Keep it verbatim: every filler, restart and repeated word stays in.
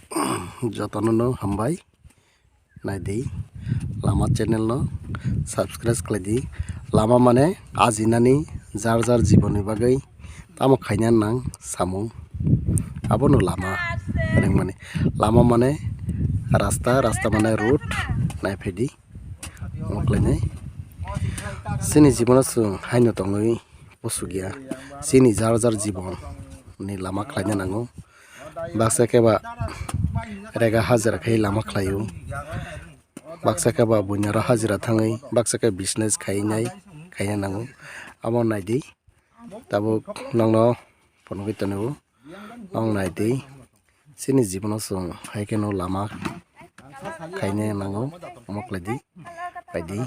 Jotono no hambai. Naidi, lama channel no subscribe khlaidi. Lama mane ajinani jar jar jibonni bagwi tamo khaina nang samung. Abono lama ringmani. Lama mane rasta, rasta mane road, naiphaidi. Omo khlainai. Chini jibono chwng haino tongwi usugya. Chini jar jar jibon ni lama khlaina nango. Baksa khe ba rega hajira khai lama khlaio. Baksa khe ba buinaro hajira thangwi, baksa khe business khainai, khaina nango. Abo naidi. Tabuk nongno phunugwi tongo. Nong naidi. Chini jibono chwng hai kheno lama khaina nango. Omo khlaidi. Phaidi.